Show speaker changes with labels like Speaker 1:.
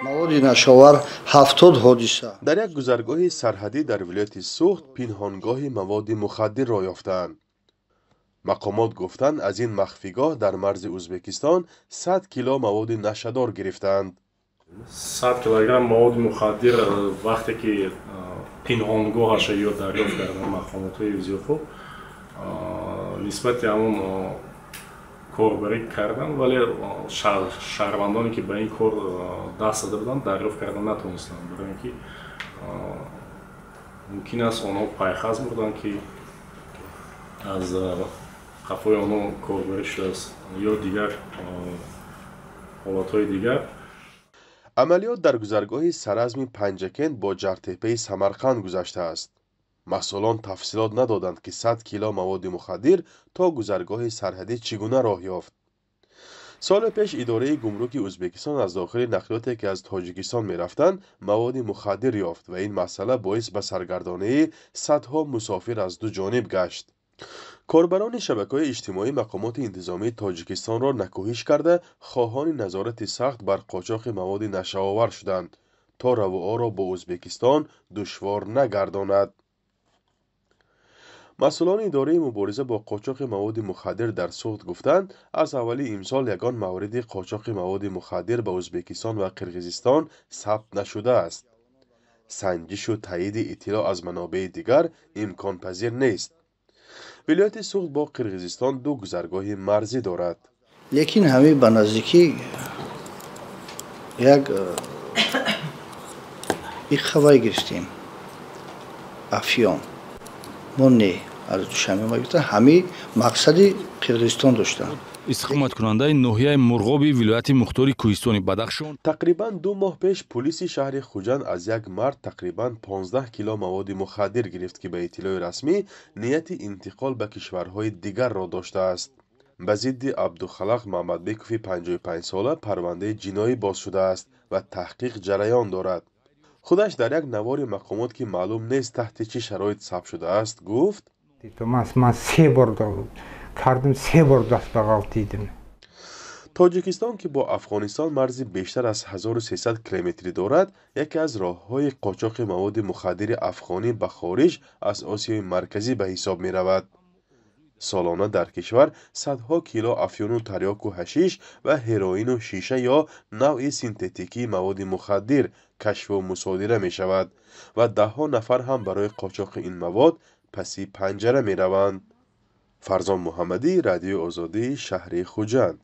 Speaker 1: Маводи нашовар 70 ҳодиса.
Speaker 2: Дар як гузаргоҳи сарҳадӣ дар вилояти Суғд пинҳонгоҳи маводи мухаддирро ёфтаанд. Мақомот гуфтанд, аз ин махфигоҳ дар марзи Ӯзбекистон 100 кило маводи нашъадор гирифтаанд.
Speaker 3: 100 килограмм маводи мухаддир вақте ки пинҳонгоҳаша ё дарёфт карданд мақомотҳои ҳифзи ҳуқуқ, нисбати ҳамон корбарӣ карданд, вале шаҳрвандоне ки ба ин кор даст зада буданд, дарёфт карда натавонистанд, барои ин ки мумкин аст, онҳо пайхас бурданд, ки аз қафои онҳо корбарӣ шудааст ё дигар ҳолатҳои дигар.
Speaker 2: Амалиёт дар гузаргоҳи саразми Панҷакент бо Ҷартепаи Самарқанд гузаштааст. Масъулон тафсилот надоданд, ки 100 кило маводи мухаддир то гузаргоҳи сарҳадӣ чӣ гуна роҳ ёфт. Соли пеш идораи гумруки Ӯзбекистон аз дохили нақлиёте, ки аз Тоҷикистон мерафтанд, маводи мухаддир ёфт ва ин масъала боис ба саргардонии садҳо мусофир аз ду ҷониб гашт. Корбарони шабакаҳои иҷтимоӣ мақомоти интизомии Тоҷикистонро накӯҳиш карда, хоҳони назорати сахт бар қочоқи маводи нашъаовар шуданд, то равуоро бо Ӯзбекистон душвор нагардонад. Масъулони идораи мубориза бо қочоқи маводи мухаддир дар Суғд гуфтанд, аз аввали имсол ягон мавриди қочоқи маводи мухаддир ба Ӯзбекистон ва Қирғизистон сабт нашудааст. Санҷишу таъйиди иттилоъ аз манобеи дигар имконпазир нест. Вилояти Суғд бо Қирғизистон ду гузаргоҳи марзӣ дорад.
Speaker 1: Лекин ҳамин ба наздикӣ як хабар гирифтем, афён мо не, аз Душанбе ма гирифтан, ҳамин мақсади Қирғизистон доштанд.
Speaker 4: Истиқоматкунандаи ноҳияи Мурғоби вилояти мухтори кӯҳистони Бадахшон.
Speaker 2: Тақрибан 2 моҳ пеш пулиси шаҳри Хуҷанд аз як мард тақрибан 15 кило маводи мухаддир гирифт, ки ба иттилои расмӣ нияти интиқол ба кишварҳои дигарро доштааст. Ба зидди Абдухалақ Маҳмадбекови 55-сола парвандаи ҷиноӣ боз шудааст ва таҳқиқ ҷараён дорад. Худаш дар як навори мақомот, ки маълум нест таҳти чӣ шароит сабт шудааст, гуфт:
Speaker 5: Ман се бор кардам, се бор даст ба ғалтидим.
Speaker 2: Тоҷикистон, ки бо Афғонистон марзи бештар аз 1300 километрӣ дорад, яке аз роҳҳои қочоқи маводи мухаддири афғонӣ ба хориҷ аз Осиёи Марказӣ ба ҳисоб меравад. Солона дар кишвар садҳо кило афюну тарёку ҳашиш ва ҳероину шиша ё навъи синтетикии маводи мухаддир кашфу мусодира мешавад ва даҳҳо нафар ҳам барои қочоқи ин мавод паси панҷара мераванд. Фарзон Муҳаммадӣ, Радиои Озодӣ, шаҳри Хуҷанд.